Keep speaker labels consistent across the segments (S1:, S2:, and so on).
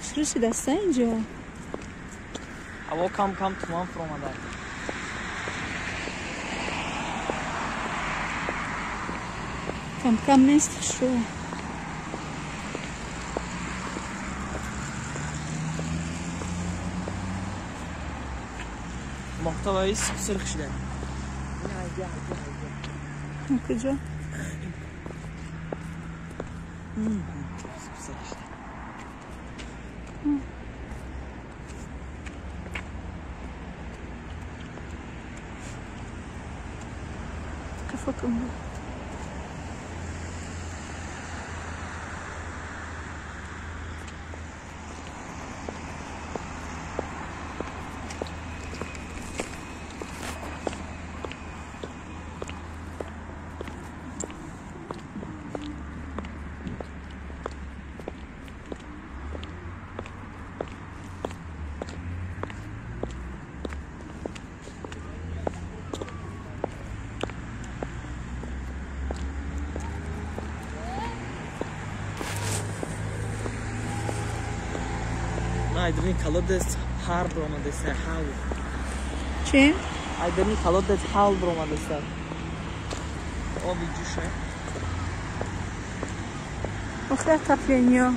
S1: Хушрӯ шидаста инҷо.
S2: Ҳаво кам кам туман фуромада.
S1: Кам кам нест хушрӯ.
S2: Мохтаваи сурх шуда.
S1: Куҷо? Қафо кун.
S2: Айдарни колодец ҳар бромадеса ҳал.
S1: Чи?
S2: Айдарни колодец ҳал бромадеса. Оби ҷӯша.
S1: Охир отопление.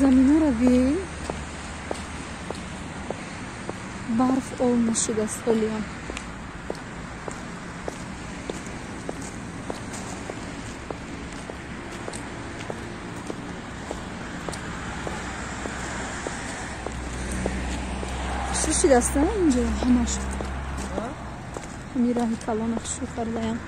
S1: Заминора бин, барф об нашудааст ҳолиам. Хушрӯ шудааст инҷо ҳамаш. Ҳамин раҳи калона хушрӯ кардаям.